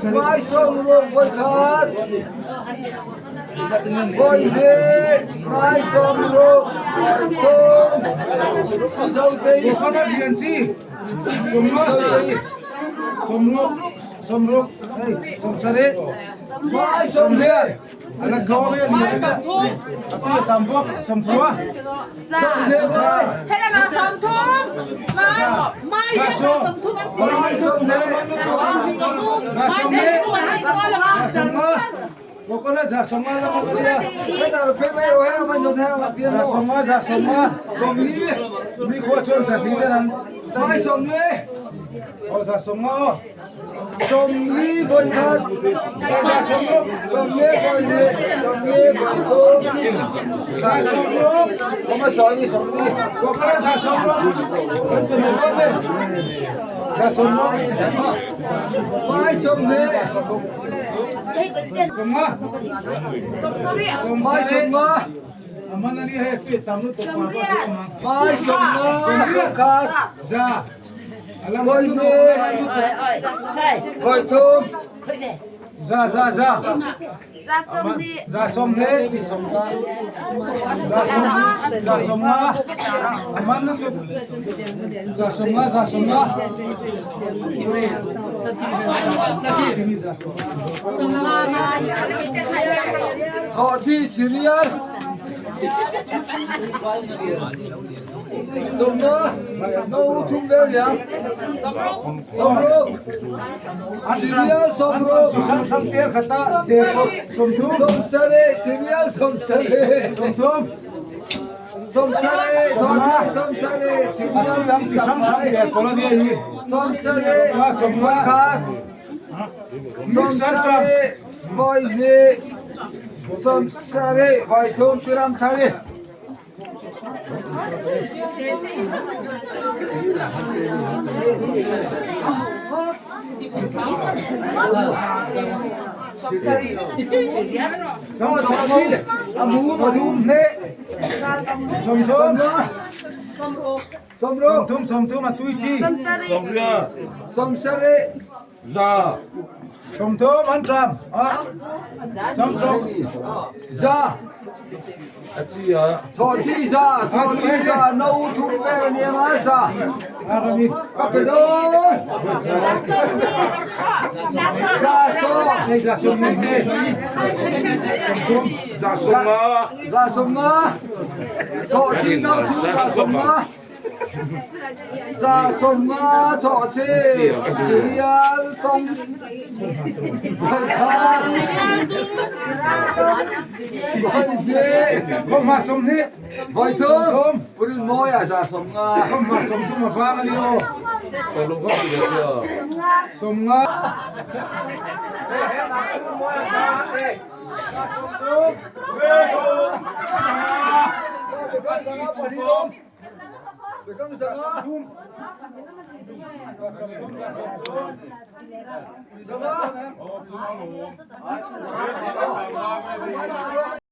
Mai 16 voi khat. Voi hnih mai 60 voi thum. Zotei. Coconut lian chi. 50. Zotei. 60. 60. Hei, 70. Mai 20. A la zawng e lian a. A pi a tam bawk. 90. 20 voi. Mai 20. 50. Coconut za 50 lama ka nia. Hetah phei mai rawh heng man zawng heng tian Za 50 za 50. 40. Ni khua chuan za hnih te an. Mai 40. Aw za 50 aw. 40 voi khat. Za 60. 40 voi hnih. 40 voi thum. Za 60. Kama 40 40. Coconut za 60. Kan tu me zo te. Za 60. Mai 20. 50. Mai 50. Aman ani hei tui tam lutuk pa pa tu ma. Mai 50 khat. Za. Alam Voi lutuk hnih. alam lutuk. Voi thum. Za za za. Za 20. Za 20. Za 50. Aman lutuk. Za 50 za 50. Za 50. Thawh chi chirial. 50. No thum vel liang. 60. Chirial 60. Sang sang tel khata se 30. 70. Chirial 70. 30. 70. 70. Chirial Atu yang ti sang sang tel pola dia hi. 70. 50. Khat. 70. Voi hnih. 70. Voi thum piram thari. Thawh chi. Amu Pathum hne. 30. 60. 30 30 a tui chi. 70. 30 an tram. Ah. 30. Za. Thawh chi za. Thawh chi za. No thum vel ania ngai za. Arami. Ka pe dawn. Za 10. Hei za 40 te. 30. Za 50. Za 50. Thawh chi no thum za 50. Za 50 thawh chi. Chirial tong. Voi khat. Voi hnih. Kom ha 20. Voi thum. Purin mawi ah za 50. Kom ha 30 a vang ani aw. 50. Bekang 50 pahnih dawm. Bekang 50. 50. 50.